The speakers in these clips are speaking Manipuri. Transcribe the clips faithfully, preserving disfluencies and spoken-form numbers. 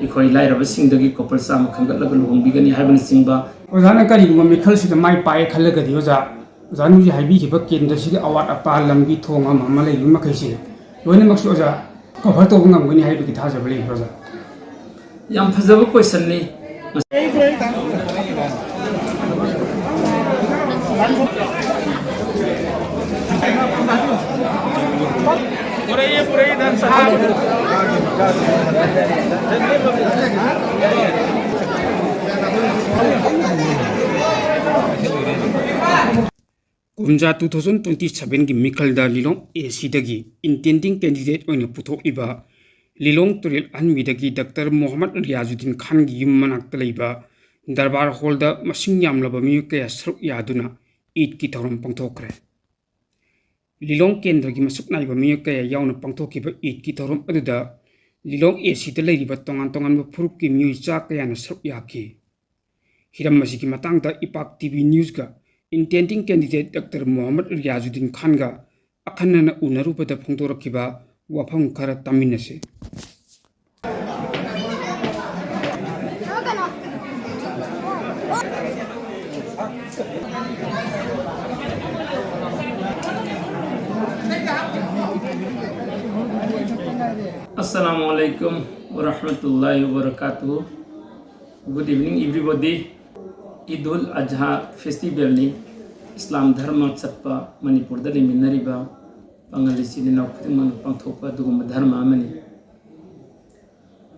ꯑꯩꯈꯣꯏ ꯂꯥꯏꯔꯕꯁꯤꯡꯗꯒꯤ ꯀꯣꯄꯔ ꯆꯥꯝꯃ ꯈꯟꯒꯠꯂꯒ ꯂꯨꯍꯣꯡꯕꯤꯒꯅꯤ ꯍꯥꯏꯕꯅꯆꯤꯡꯕ꯫ ꯑꯣꯖꯥꯅ ꯀꯔꯤꯒꯨꯝꯕ ꯃꯤꯈꯜꯁꯤꯗ ꯃꯥꯏ ꯄꯥꯛꯑꯦ ꯈꯜꯂꯒꯗꯤ, ꯑꯣꯖꯥ, ꯑꯣꯖꯥꯅ ꯍꯧꯖꯤꯛ ꯍꯥꯏꯕꯤꯈꯤꯕ ꯀꯦꯟꯗ꯭ꯔꯁꯤꯒꯤ ꯑꯋꯥꯠ ꯑꯄꯥ, ꯂꯝꯕꯤ ꯊꯣꯡ ꯑꯃ ꯑꯃ ꯂꯩꯔꯤꯕ ꯃꯈꯩꯁꯦ ꯂꯣꯏꯅꯃꯛꯁꯨ ꯑꯣꯖꯥ ꯀꯣꯚꯔ ꯇꯧꯕ ꯉꯝꯒꯅꯤ ꯍꯥꯏꯕꯒꯤ ꯊꯥꯖꯕ ꯂꯩꯕ꯭ꯔꯥ, ꯑꯣꯖꯥ? ꯌꯥꯝ ꯐꯖꯕ ꯀꯣꯏꯁꯟꯅꯤ꯫ ꯀꯨꯝꯖꯥ two thousand twenty sevenꯒꯤ ꯃꯤꯈꯜꯗ ꯂꯤꯂꯣꯡ ꯑꯦ ꯁꯤꯗꯒꯤ intending candidate ꯑꯣꯏꯅ ꯄꯨꯊꯣꯛꯂꯤꯕ ꯂꯤꯂꯣꯡ ꯇꯨꯔꯦꯜ ꯑꯍꯟꯕꯤꯗꯒꯤ ꯗꯥꯛꯇꯔ ꯃꯣꯍꯝꯃꯗ ꯔꯤꯌꯥꯖꯨꯗꯤꯟ ꯈꯥꯟꯒꯤ ꯌꯨꯝ ꯃꯅꯥꯛꯇ ꯂꯩꯕ ꯗꯔꯕꯥꯔ ꯍꯣꯜꯗ ꯃꯁꯤꯡ ꯌꯥꯝꯂꯕ ꯃꯤꯑꯣꯏ ꯀꯌꯥ ꯁꯔꯨꯛ ꯌꯥꯗꯨꯅ ꯏꯗꯀꯤ ꯊꯧꯔꯝ ꯄꯥꯡꯊꯣꯛꯈ꯭ꯔꯦ꯫ ꯂꯤꯂꯣꯡ ꯀꯦꯟꯗ꯭ꯔꯒꯤ ꯃꯁꯛ ꯅꯥꯏꯕ ꯃꯤꯑꯣꯏ ꯀꯌꯥ ꯌꯥꯎꯅ ꯄꯥꯡꯊꯣꯛꯈꯤꯕ ꯏꯗꯀꯤ ꯊꯧꯔꯝ ꯑꯗꯨꯗ ꯂꯤꯂꯣꯡ ꯑꯦ ꯁꯤꯗ ꯂꯩꯔꯤꯕ ꯇꯣꯉꯥꯟ ꯇꯣꯉꯥꯟꯕ ꯐꯨꯔꯨꯞꯀꯤ ꯃꯤꯑꯣꯏ ꯆꯥ ꯀꯌꯥꯅ ꯁꯔꯨꯛ ꯌꯥꯈꯤ꯫ ꯍꯤꯔꯝ ꯑꯁꯤꯒꯤ ꯃꯇꯥꯡꯗ ꯏꯄꯥꯛ ꯇꯤ ꯚꯤ ꯅ꯭ꯌꯨꯁꯀ intending candidate doctor Mohammad Riyazuddin ꯈꯥꯟꯒ ꯑꯈꯟꯅꯅ ꯎꯅꯔꯨꯕꯗ ꯐꯣꯡꯗꯣꯔꯛꯈꯤꯕ ꯋꯥꯐꯝ ꯈꯔ ꯇꯥꯃꯤꯟꯅꯁꯤ꯫ Assalamu alaikum wa rahmatullahi wa barakatuh. Good evening, everybody. Eid ul Adha festival ꯅꯤ꯫ ꯏꯁꯂꯥꯝ ꯙꯔꯃ ꯆꯠꯄ ꯃꯅꯤꯄꯨꯔꯗ ꯂꯩꯃꯤꯟꯅꯔꯤꯕ ꯄꯥꯉꯜ ꯏꯆꯤꯜ ꯏꯅꯥꯎ ꯈꯨꯗꯤꯡꯃꯛꯅ ꯄꯥꯡꯊꯣꯛꯄ ꯑꯗꯨꯒꯨꯝꯕ ꯙꯔꯃ ꯑꯃꯅꯤ꯫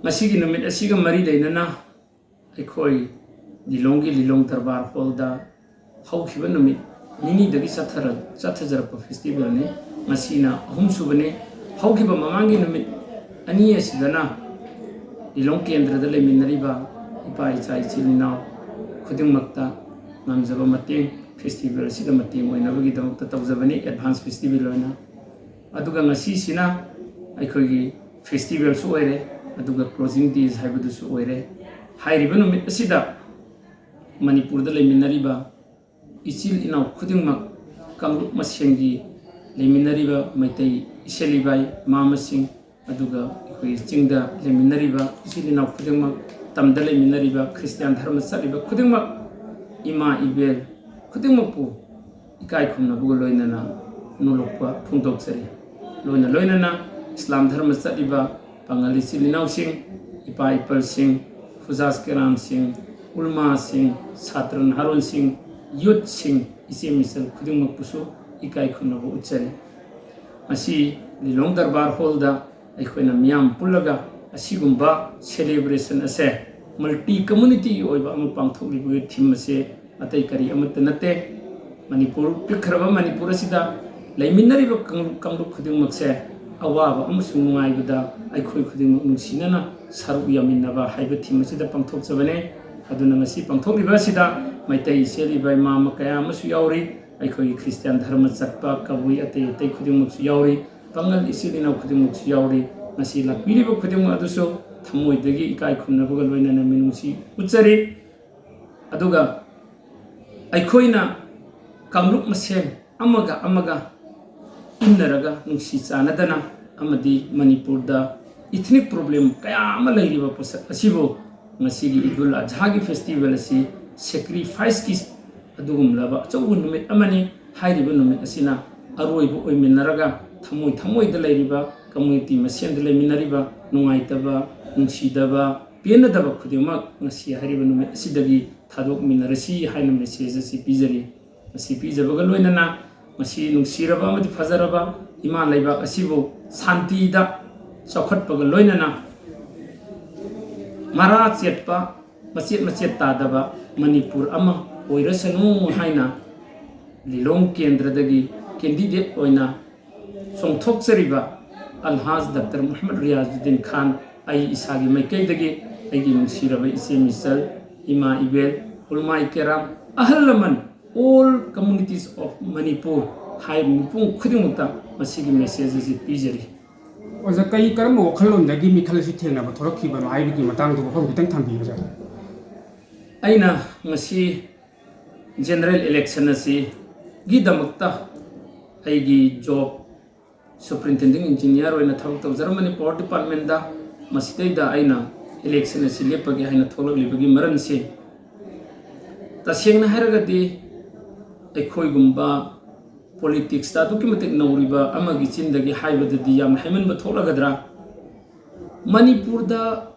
ꯉꯁꯤꯒꯤ ꯅꯨꯃꯤꯠ ꯑꯁꯤꯒ ꯃꯔꯤ ꯂꯩꯅꯅ ꯑꯩꯈꯣꯏ ꯂꯤꯂꯣꯡꯒꯤ ꯂꯤꯂꯣꯡ ꯗꯔꯕꯥꯔ ꯍꯣꯜꯗ ꯍꯧꯈꯤꯕ ꯅꯨꯃꯤꯠ ꯅꯤꯅꯤꯗꯒꯤ ꯆꯠꯊꯔ-, ꯆꯠꯊꯖꯔꯛꯄ festival ꯅꯤ꯫ ꯉꯁꯤꯅ ꯑꯍꯨꯝꯁꯨꯕꯅꯤ꯫ ꯍꯧꯈꯤꯕ ꯃꯃꯥꯡꯒꯤ ꯅꯨꯃꯤꯠ ꯑꯅꯤ ꯑꯁꯤꯗꯅ ꯂꯤꯂꯣꯡ ꯀꯦꯟꯗ꯭ꯔꯗ ꯂꯩꯃꯤꯟꯅꯔꯤꯕ ꯏꯄꯥ ꯏꯆꯥ ꯏꯆꯤꯜ ꯏꯅꯥꯎ ꯈꯨꯗꯤꯡꯃꯛꯇ ꯉꯝꯖꯕ ꯃꯇꯦꯡ, festival ꯑꯁꯤꯗ ꯃꯇꯦꯡ ꯑꯣꯏꯅꯕꯒꯤꯗꯃꯛꯇ ꯇꯧꯖꯕꯅꯤ, advance festival ꯑꯣꯏꯅ꯫ ꯑꯗꯨꯒ ꯉꯁꯤꯁꯤꯅ ꯑꯩꯈꯣꯏꯒꯤ festival ꯁꯨ ꯑꯣꯏꯔꯦ, ꯑꯗꯨꯒ closing days ꯍꯥꯏꯕꯗꯨꯁꯨ ꯑꯣꯏꯔꯦ꯫ ꯍꯥꯏꯔꯤꯕ ꯅꯨꯃꯤꯠ ꯑꯁꯤꯗ ꯃꯅꯤꯄꯨꯔꯗ ꯂꯩꯃꯤꯟꯅꯔꯤꯕ ꯏꯆꯤꯜ ꯏꯅꯥꯎ ꯈꯨꯗꯤꯡꯃꯛ, ꯀꯥꯡꯂꯨꯞ ꯃꯁꯦꯟꯒꯤ ꯂꯩꯃꯤꯟꯅꯔꯤꯕ ꯃꯩꯇꯩ ꯏꯁꯦꯜ ꯏꯕꯥꯏ ꯃꯃꯥꯁꯤꯡ, ꯑꯗꯨꯒ ꯑꯩꯈꯣꯏꯒꯤ ꯆꯤꯡꯗ ꯂꯩꯃꯤꯟꯅꯔꯤꯕ ꯏꯆꯤꯜ ꯏꯅꯥꯎ ꯈꯨꯗꯤꯡꯃꯛ, ꯇꯝꯗ ꯂꯩꯃꯤꯟꯅꯔꯤꯕ ꯈ꯭ꯔꯤꯁꯇꯤꯌꯥꯟ ꯙꯔꯃ ꯆꯠꯂꯤꯕ ꯈꯨꯗꯤꯡꯃꯛ, ꯏꯃꯥ ꯏꯕꯦꯜ ꯈꯨꯗꯤꯡꯃꯛꯄꯨ ꯏꯀꯥꯏ ꯈꯨꯝꯅꯕꯒ ꯂꯣꯏꯅꯅ ꯅꯣꯂꯨꯛꯄ ꯐꯣꯡꯗꯣꯛꯆꯔꯤ꯫ ꯂꯣꯏꯅ ꯂꯣꯏꯅꯅ ꯏꯁꯂꯥꯝ ꯙꯔꯃ ꯆꯠꯂꯤꯕ ꯄꯥꯉꯜ ꯏꯆꯤꯜ ꯏꯅꯥꯎꯁꯤꯡ, ꯏꯄꯥ ꯏꯄꯜꯁꯤꯡ, ꯍꯨꯖꯥꯖ ꯀꯦꯔꯥꯝꯁꯤꯡ, ꯎꯂꯃꯥꯁꯤꯡ, ꯁꯥꯇ꯭ꯔ ꯅꯍꯥꯔꯣꯟꯁꯤꯡ, ꯌꯨꯠꯁꯤꯡ, ꯏꯆꯦ ꯃꯤꯆꯜ ꯈꯨꯗꯤꯡꯃꯛꯄꯨꯁꯨ ꯏꯀꯥꯏ ꯈꯨꯝꯅꯕ ꯎꯠꯆꯔꯤ꯫ ꯉꯁꯤ ꯂꯤꯂꯣꯡ ꯗꯔꯕꯥꯔ ꯍꯣꯜꯗ ꯑꯩꯈꯣꯏꯅ ꯃꯤꯌꯥꯝ ꯄꯨꯜꯂꯒ ꯑꯁꯤꯒꯨꯝꯕ celebration ꯑꯁꯦ multi communityꯒꯤ ꯑꯣꯏꯕ ꯑꯃ ꯄꯥꯡꯊꯣꯛꯂꯤꯕꯒꯤ theme ꯑꯁꯦ ꯑꯇꯩ ꯀꯔꯤ ꯑꯃꯠꯇ ꯅꯠꯇꯦ꯫ ꯃꯅꯤꯄꯨꯔ ꯄꯤꯛꯈ꯭ꯔꯕ ꯃꯅꯤꯄꯨꯔ ꯑꯁꯤꯗ ꯂꯩꯃꯤꯟꯅꯔꯤꯕ ꯀꯥꯡꯂꯨꯞ, ꯀꯥꯡꯂꯨꯞ ꯈꯨꯗꯤꯡꯃꯛꯁꯦ ꯑꯋꯥꯕ ꯑꯃꯁꯨꯡ ꯅꯨꯡꯉꯥꯏꯕꯗ ꯑꯩꯈꯣꯏ ꯈꯨꯗꯤꯡꯃꯛ ꯅꯨꯡꯁꯤꯅꯅ ꯁꯔꯨꯛ ꯌꯥꯃꯤꯟꯅꯕ ꯍꯥꯏꯕ theme ꯑꯁꯤꯗ ꯄꯥꯡꯊꯣꯛꯆꯕꯅꯤ꯫ ꯑꯗꯨꯅ ꯉꯁꯤ ꯄꯥꯡꯊꯣꯛꯂꯤꯕ ꯑꯁꯤꯗ ꯃꯩꯇꯩ ꯏꯆꯦꯜ ꯏꯕꯥ ꯏꯃꯥ ꯑꯃ ꯀꯌꯥ ꯑꯃꯁꯨ ꯌꯥꯎꯔꯤ, ꯑꯩꯈꯣꯏꯒꯤ ꯈ꯭ꯔꯤꯁꯇꯤꯌꯥꯟ ꯙꯔꯃ ꯆꯠꯄ ꯀꯕꯨꯏ ꯑꯇꯩ ꯑꯇꯩ ꯈꯨꯗꯤꯡꯃꯛꯁꯨ ꯌꯥꯎꯔꯤ, ꯄꯥꯉꯜ ꯏꯆꯤꯜ ꯏꯅꯥꯎ ꯈꯨꯗꯤꯡꯃꯛꯁꯨ ꯌꯥꯎꯔꯤ꯫ ꯉꯁꯤ ꯂꯥꯛꯄꯤꯔꯤꯕ ꯈꯨꯗꯤꯡꯃꯛ ꯑꯗꯨꯁꯨ ꯊꯃꯣꯏꯗꯒꯤ ꯏꯀꯥꯏ ꯈꯨꯝꯅꯕꯒ ꯂꯣꯏꯅꯅ ꯃꯤꯅꯨꯡꯁꯤ ꯎꯠꯆꯔꯤ꯫ ꯑꯗꯨꯒ ꯑꯩꯈꯣꯏꯅ ꯀꯥꯡꯂꯨꯞ ꯃꯁꯦꯟ ꯑꯃꯒ ꯑꯃꯒ ꯏꯟꯅꯔꯒ ꯅꯨꯡꯁꯤ ꯆꯥꯟꯅꯗꯅ ꯑꯃꯗꯤ ꯃꯅꯤꯄꯨꯔꯗ ethnic problem ꯀꯌꯥ ꯑꯃ ꯂꯩꯔꯤꯕ ꯄꯣꯠꯁꯛ ꯑꯁꯤꯕꯨ ꯉꯁꯤꯒꯤ ꯏꯗꯨꯜ ꯑꯖꯍꯥꯒꯤ festival ꯑꯁꯤ sacrificeꯀꯤ ꯑꯗꯨꯒꯨꯝꯂꯕ ꯑꯆꯧꯕ ꯅꯨꯃꯤꯠ ꯑꯃꯅꯤ꯫ ꯍꯥꯏꯔꯤꯕ ꯅꯨꯃꯤꯠ ꯑꯁꯤꯅ ꯑꯔꯣꯏꯕ ꯑꯣꯏꯃꯤꯟꯅꯔꯒ ꯊꯃꯣꯏ ꯊꯃꯣꯏꯗ ꯂꯩꯔꯤꯕ community ꯃꯁꯦꯟꯗ ꯂꯩꯃꯤꯟꯅꯔꯤꯕ ꯅꯨꯡꯉꯥꯏꯇꯕ, ꯅꯨꯡꯁꯤꯗꯕ, ꯄꯦꯟꯅꯗꯕ ꯈꯨꯗꯤꯡꯃꯛ ꯉꯁꯤ ꯍꯥꯏꯔꯤꯕ ꯅꯨꯃꯤꯠ ꯑꯁꯤꯗꯒꯤ ꯊꯥꯗꯣꯛꯃꯤꯟꯅꯔꯁꯤ ꯍꯥꯏꯅ message ꯑꯁꯤ ꯄꯤꯖꯔꯤ꯫ ꯃꯁꯤ ꯄꯤꯖꯕꯒ ꯂꯣꯏꯅꯅ ꯉꯁꯤ ꯅꯨꯡꯁꯤꯔꯕ ꯑꯃꯗꯤ ꯐꯖꯔꯕ ꯏꯃꯥ ꯂꯩꯕꯥꯛ ꯑꯁꯤꯕꯨ ꯁꯥꯟꯇꯤꯗ ꯆꯥꯎꯈꯠꯄꯒ ꯂꯣꯏꯅꯅ ꯃꯔꯥ ꯆꯦꯠꯄ, ꯃꯆꯦꯠ ꯃꯆꯦꯠ ꯇꯥꯗꯕ ꯃꯅꯤꯄꯨꯔ ꯑꯃ ꯑꯣꯏꯔꯁꯅꯨ ꯍꯥꯏꯅ ꯂꯤꯂꯣꯡ ꯀꯦꯟꯗ꯭ꯔꯗꯒꯤ candidate ꯑꯣꯏꯅ ꯆꯣꯡꯊꯣꯛꯆꯔꯤꯕ ꯑꯜꯍꯥꯖ ꯗꯥꯛꯇꯔ ꯃꯨꯍꯝꯃꯗ ꯔꯤꯌꯥꯖꯨꯗꯤꯟ ꯈꯥꯟ, ꯑꯩ ꯏꯁꯥꯒꯤ ꯃꯥꯏꯀꯩꯗꯒꯤ ꯑꯩꯒꯤ ꯅꯨꯡꯁꯤꯔꯕ ꯏꯆꯦ ꯃꯤꯆꯜ, ꯏꯃꯥ ꯏꯕꯦꯜ, ꯎꯂꯃꯥꯏ ꯀꯦꯔꯥꯝ, ꯑꯍꯜ ꯂꯃꯟ, all communities of ꯃꯅꯤꯄꯨꯔ ꯍꯥꯏꯔꯤꯕ ꯃꯤꯄꯨꯝ ꯈꯨꯗꯤꯡꯃꯛꯇ ꯃꯁꯤꯒꯤ message ꯑꯁꯤ ꯄꯤꯖꯔꯤ꯫ ꯑꯣꯖꯥ, ꯀꯔꯤ, ꯀꯔꯝꯕ ꯋꯥꯈꯜꯂꯣꯟꯗꯒꯤ ꯃꯤꯈꯜ ꯑꯁꯤ ꯊꯦꯡꯅꯕ ꯊꯣꯛꯂꯛꯈꯤꯕꯅꯣ ꯍꯥꯏꯕꯒꯤ ꯃꯇꯥꯡꯗ ꯋꯥꯐꯝ ꯈꯤꯇꯪ ꯊꯝꯕꯤꯌꯨ, ꯑꯣꯖꯥ꯫ ꯑꯩꯅ ꯉꯁꯤ general election ꯑꯁꯤꯒꯤꯗꯃꯛꯇ ꯑꯩꯒꯤ job superintendent engineer ꯑꯣꯏꯅ ꯊꯕꯛ ꯇꯧꯖꯔꯝꯕꯅꯤ power departmentꯇ꯫ ꯃꯁꯤꯗꯩꯗ ꯑꯩꯅ election ꯑꯁꯤ ꯂꯦꯞꯄꯒꯦ ꯍꯥꯏꯅ ꯊꯣꯛꯂꯛꯂꯤꯕꯒꯤ ꯃꯔꯝꯁꯤ, ꯇꯁꯦꯡꯅ ꯍꯥꯏꯔꯒꯗꯤ, ꯑꯩꯈꯣꯏꯒꯨꯝꯕ politicsꯇ ꯑꯗꯨꯛꯀꯤ ꯃꯇꯤꯛ ꯅꯧꯔꯤꯕ ꯑꯃꯒꯤ ꯆꯤꯟꯗꯒꯤ ꯍꯥꯏꯕꯗꯗꯤ ꯌꯥꯝꯅ ꯍꯥꯏꯃꯟꯕ ꯊꯣꯛꯂꯒꯗ꯭ꯔꯥ? ꯃꯅꯤꯄꯨꯔꯗ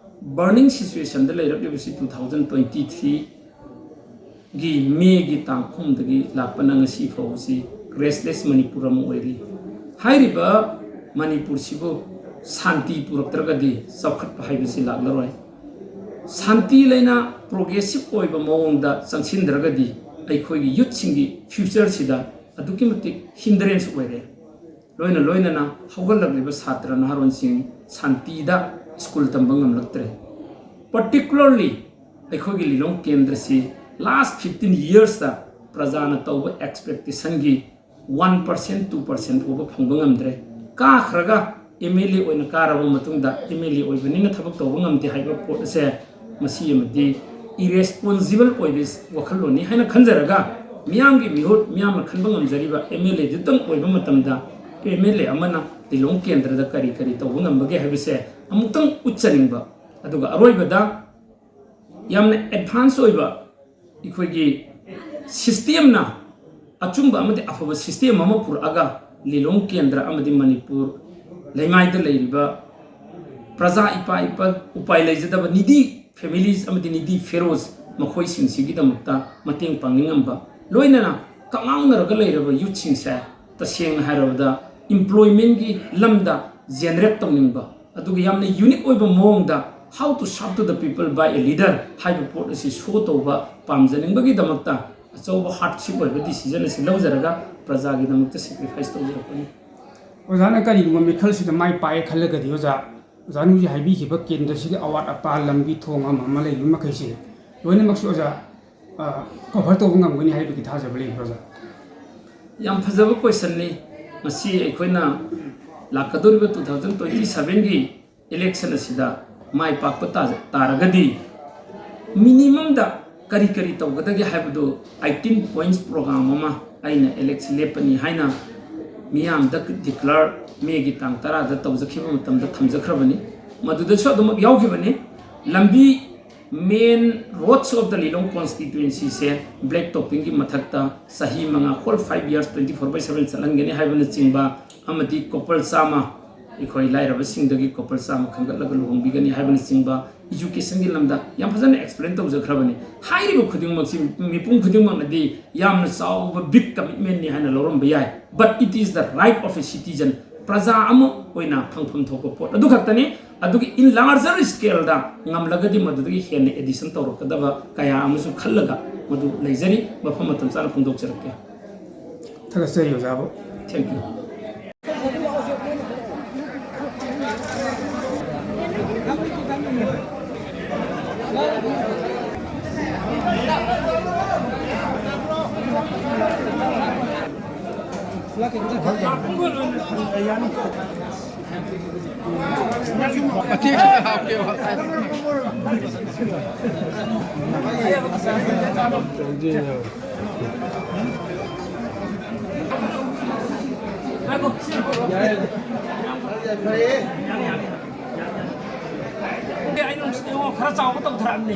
burning situationꯗ ꯂꯩꯔꯛꯂꯤꯕꯁꯤ two thousand twenty threeꯒꯤ Mayꯒꯤ ꯇꯥꯡ ꯑꯍꯨꯝꯗꯒꯤ ꯂꯥꯛꯄꯅ ꯉꯁꯤ ꯐꯥꯎꯕꯁꯤ restless ꯃꯅꯤꯄꯨꯔ ꯑꯃ ꯑꯣꯏꯔꯤ꯫ ꯍꯥꯏꯔꯤꯕ ꯃꯅꯤꯄꯨꯔꯁꯤꯕꯨ ꯁꯥꯟꯇꯤ ꯄꯨꯔꯛꯇ꯭ꯔꯒꯗꯤ ꯆꯥꯎꯈꯠꯄ ꯍꯥꯏꯕꯁꯤ ꯂꯥꯛꯂꯔꯣꯏ꯫ ꯁꯥꯟꯇꯤ ꯂꯩꯅ progressive ꯑꯣꯏꯕ ꯃꯑꯣꯡꯗ ꯆꯪꯁꯤꯟꯗ꯭ꯔꯒꯗꯤ ꯑꯩꯈꯣꯏꯒꯤ youthꯁꯤꯡꯒꯤ futureꯁꯤꯗ ꯑꯗꯨꯛꯀꯤ ꯃꯇꯤꯛ hindrance ꯑꯣꯏꯔꯦ꯫ ꯂꯣꯏꯅ ꯂꯣꯏꯅꯅ ꯍꯧꯒꯠꯂꯛꯂꯤꯕ ꯁꯥꯇ꯭ꯔ ꯅꯍꯥꯔꯣꯟꯁꯤꯡ ꯁꯥꯟꯇꯤꯗ school ꯇꯝꯕ ꯉꯝꯂꯛꯇ꯭ꯔꯦ꯫ Particularly ꯑꯩꯈꯣꯏꯒꯤ ꯂꯤꯂꯣꯡ ꯀꯦꯟꯗ꯭ꯔꯁꯤ last fifteen yearsꯇ ꯄ꯭ꯔꯖꯥꯅ ꯇꯧꯕ expectationꯒꯤ one percent, two percent ꯐꯥꯎꯕ ꯐꯪꯕ ꯉꯝꯗ꯭ꯔꯦ꯫ ꯀꯥꯈ꯭ꯔꯒ MLA ꯑꯣꯏꯅ ꯀꯥꯔꯕ ꯃꯇꯨꯡꯗ MLA ꯑꯣꯏꯕꯅꯤꯅ ꯊꯕꯛ ꯇꯧꯕ ꯉꯝꯗꯦ ꯍꯥꯏꯕ ꯄꯣꯠ ꯑꯁꯦ ꯃꯁꯤ ꯑꯃꯗꯤ irresponsible ꯑꯣꯏꯕ ꯋꯥꯈꯜꯂꯣꯟꯅꯤ ꯍꯥꯏꯅ ꯈꯟꯖꯔꯒ, ꯃꯤꯌꯥꯝꯒꯤ ꯃꯤꯍꯨꯠ, ꯃꯤꯌꯥꯝꯅ ꯈꯟꯕ ꯉꯝꯖꯔꯤꯕ MLAꯗꯨꯇꯪ ꯑꯣꯏꯕ ꯃꯇꯝꯗ MLA ꯑꯃꯅ ꯂꯤꯂꯣꯡ ꯀꯦꯟꯗ꯭ꯔꯗ ꯀꯔꯤ ꯀꯔꯤ ꯇꯧꯕ ꯉꯝꯕꯒꯦ ꯍꯥꯏꯕꯁꯦ ꯑꯃꯨꯛꯇꯪ ꯎꯠꯆꯅꯤꯡꯕ꯫ ꯑꯗꯨꯒ ꯑꯔꯣꯏꯕꯗ ꯌꯥꯝꯅ advance ꯑꯣꯏꯕ ꯑꯩꯈꯣꯏꯒꯤ systemꯅ ꯑꯆꯨꯝꯕ ꯑꯃꯗꯤ ꯑꯐꯕ system ꯑꯃ ꯄꯨꯔꯛꯑꯒ ꯂꯤꯂꯣꯡ ꯀꯦꯟꯗ꯭ꯔ ꯑꯃꯗꯤ ꯃꯅꯤꯄꯨꯔ ꯂꯩꯃꯥꯏꯗ ꯂꯩꯔꯤꯕ ꯄ꯭ꯔꯖꯥ ꯏꯄꯥ ꯏꯄꯥ ꯎꯄꯥꯏ ꯂꯩꯖꯗꯕ needy families ꯑꯃꯗꯤ needy fellows ꯃꯈꯣꯏꯁꯤꯡꯁꯤꯒꯤꯗꯃꯛꯇ ꯃꯇꯦꯡ ꯄꯥꯡꯅꯤꯡꯉꯝꯕ, ꯂꯣꯏꯅꯅ ꯀꯛꯉꯥꯎꯅꯔꯒ ꯂꯩꯔꯕ youthꯁꯤꯡꯁꯦ ꯇꯁꯦꯡꯅ ꯍꯥꯏꯔꯕꯗ employmentꯀꯤ ꯂꯝꯗ generate ꯇꯧꯅꯤꯡꯕ, ꯑꯗꯨꯒ ꯌꯥꯝꯅ unique ꯑꯣꯏꯕ ꯃꯑꯣꯡꯗ how to serve to the people by a leader ꯍꯥꯏꯕ ꯄꯣꯠ ꯑꯁꯤ show ꯇꯧꯕ ꯄꯥꯝꯖꯅꯤꯡꯕꯒꯤꯗꯃꯛꯇ ꯑꯆꯧꯕ hardship ꯑꯣꯏꯕ decision ꯑꯁꯤ ꯂꯧꯖꯔꯒ ꯄ꯭ꯔꯖꯥꯒꯤꯗꯃꯛꯇ sacrifice ꯇꯧꯖꯔꯛꯄꯅꯤ꯫ ꯑꯣꯖꯥꯅ ꯀꯔꯤꯒꯨꯝꯕ ꯃꯤꯈꯜꯁꯤꯗ ꯃꯥꯏ ꯄꯥꯛꯑꯦ ꯈꯜꯂꯒꯗꯤ ꯑꯣꯖꯥ, ꯑꯣꯖꯥꯅ ꯍꯧꯖꯤꯛ ꯍꯥꯏꯕꯤꯈꯤꯕ ꯀꯦꯟꯗ꯭ꯔꯁꯤꯒꯤ ꯑꯋꯥꯠ ꯑꯄꯥ, ꯂꯝꯕꯤ ꯊꯣꯡ ꯑꯃ ꯑꯃ ꯂꯩꯕ ꯃꯈꯩꯁꯦ ꯂꯣꯏꯅꯃꯛꯁꯨ ꯑꯣꯖꯥ, ꯑ, cover ꯇꯧꯕ ꯉꯝꯒꯅꯤ ꯍꯥꯏꯕꯒꯤ ꯊꯥꯖꯕ ꯂꯩꯕ꯭ꯔꯥ ꯑꯣꯖꯥ? ꯌꯥꯝ ꯐꯖꯕ questionꯅꯤ꯫ ꯃꯁꯤ ꯑꯩꯈꯣꯏꯅ ꯂꯥꯛꯀꯗꯧꯔꯤꯕ two thousand twenty sevenꯒꯤ election ꯑꯁꯤꯗ ꯃꯥꯏ ꯄꯥꯛꯄ ꯇꯥ-, ꯇꯥꯔꯒꯗꯤ minimumꯗ ꯀꯔꯤ ꯀꯔꯤ ꯇꯧꯒꯗꯒꯦ ꯍꯥꯏꯕꯗꯨ eighteen points program ꯑꯃ ꯑꯩꯅ election ꯂꯦꯞꯄꯅꯤ ꯍꯥꯏꯅ ꯃꯤꯌꯥꯝꯗ declare ꯃꯦꯒꯤ ꯇꯥꯡ ꯇꯔꯥꯗ ꯇꯧꯖꯈꯤꯕ ꯃꯇꯝꯗ ꯊꯝꯖꯈ꯭ꯔꯕꯅꯤ꯫ ꯃꯗꯨꯗꯁꯨ ꯑꯗꯨꯃꯛ ꯌꯥꯎꯈꯤꯕꯅꯤ꯫ ꯂꯝꯕꯤ, main roads of the Lilong constituency say black topping ꯒꯤ ꯃꯊꯛꯇ ꯆꯍꯤ ꯃꯉꯥ, whole five years, twenty four by seven ꯆꯠꯍꯟꯒꯅꯤ ꯍꯥꯏꯕꯅꯆꯤꯡꯕ, ꯑꯃꯗꯤ couple ꯆꯥꯝꯃ, ꯑꯩꯈꯣꯏ ꯂꯥꯏꯔꯕꯁꯤꯡꯗꯒꯤ couple ꯆꯥꯝꯃ ꯈꯟꯒꯠꯂꯒ ꯂꯨꯍꯣꯡꯕꯤꯒꯅꯤ ꯍꯥꯏꯕꯅꯆꯤꯡꯕ education ꯒꯤ ꯂꯝꯗ ꯌꯥꯝ ꯐꯖꯅ explain ꯇꯧꯖꯈ꯭ꯔꯕꯅꯤ꯫ ꯍꯥꯏꯔꯤꯕ ꯈꯨꯗꯤꯡꯃꯛꯁꯤ ꯃꯤꯄꯨꯝ ꯈꯨꯗꯤꯡꯃꯛꯅꯗꯤ ꯌꯥꯝꯅ ꯆꯥꯎꯕ big commitment ꯅꯤ ꯍꯥꯏꯅ ꯂꯧꯔꯝꯕ ꯌꯥꯏ, but it is the right of a citizen, ꯄ꯭ꯔꯖꯥ ꯑꯃ ꯑꯣꯏꯅ ꯐꯪꯐꯝ ꯊꯣꯛꯄ ꯄꯣꯠ ꯑꯗꯨ ꯈꯛꯇꯅꯤ꯫ ꯑꯗꯨꯒꯤ in larger scale ꯗ ꯉꯝꯂꯒꯗꯤ ꯃꯗꯨꯗꯒꯤ ꯍꯦꯟꯅ addition ꯇꯧꯔꯛꯀꯗꯕ ꯀꯌꯥ ꯑꯃꯁꯨ ꯈꯜꯂꯒ ꯃꯗꯨ ꯂꯩꯖꯔꯤ꯫ ꯃꯐꯝ ꯃꯇꯝ ꯆꯥꯅ ꯐꯣꯡꯗꯣꯛꯆꯔꯛꯀꯦ꯫ ꯊꯥꯒꯠꯆꯔꯤ ꯑꯣꯖꯥꯕꯨ꯫ Thank you꯫ ꯑꯩꯅ ꯌꯦꯡꯉꯣ, ꯈꯔ ꯆꯥꯎꯕ ꯇꯧꯊꯔꯛꯑꯕꯅꯤ꯫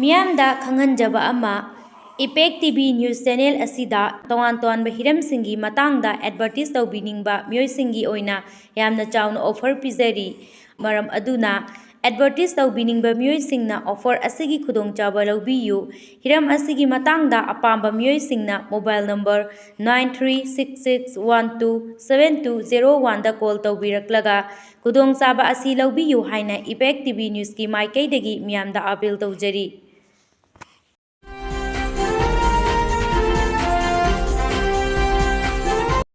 ꯃꯤꯌꯥꯝꯗ ꯈꯪꯍꯟꯖꯕ ꯑꯃ, Impact T V news channel ꯑꯁꯤꯗ ꯇꯣꯉꯥꯟ ꯇꯣꯉꯥꯟꯕ ꯍꯤꯔꯝꯁꯤꯡꯒꯤ ꯃꯇꯥꯡꯗ advertise ꯇꯧꯕꯤꯅꯤꯡꯕ ꯃꯤꯑꯣꯏꯁꯤꯡꯒꯤ ꯑꯣꯏꯅ ꯌꯥꯝꯅ ꯆꯥꯎꯅ offer ꯄꯤꯖꯔꯤ꯫ ꯃꯔꯝ ꯑꯗꯨꯅ ꯑꯦꯗꯚꯔꯇꯤꯁ ꯇꯧꯕꯤꯅꯤꯡꯕ ꯃꯤꯑꯣꯏꯁꯤꯡꯅ ꯑꯣꯐꯔ ꯑꯁꯤꯒꯤ ꯈꯨꯗꯣꯡꯆꯥꯕ ꯂꯧꯕꯤꯌꯨ꯫ ꯍꯤꯔꯝ ꯑꯁꯤꯒꯤ ꯃꯇꯥꯡꯗ ꯑꯄꯥꯝꯕ ꯃꯤꯑꯣꯏꯁꯤꯡꯅ mobile number nine three six six one two seven two zero oneꯗ ꯀꯣꯜ ꯇꯧꯕꯤꯔꯛꯂꯒ ꯈꯨꯗꯣꯡꯆꯥꯕ ꯑꯁꯤ ꯂꯧꯕꯤꯌꯨ ꯍꯥꯏꯅ ꯏꯝꯄꯦꯛ ꯇꯤ ꯚꯤ ꯅ꯭ꯌꯨꯁꯀꯤ ꯃꯥꯏꯀꯩꯗꯒꯤ ꯃꯤꯌꯥꯝꯗ ꯑꯥꯄꯤꯜ ꯇꯧꯖꯔꯤ꯫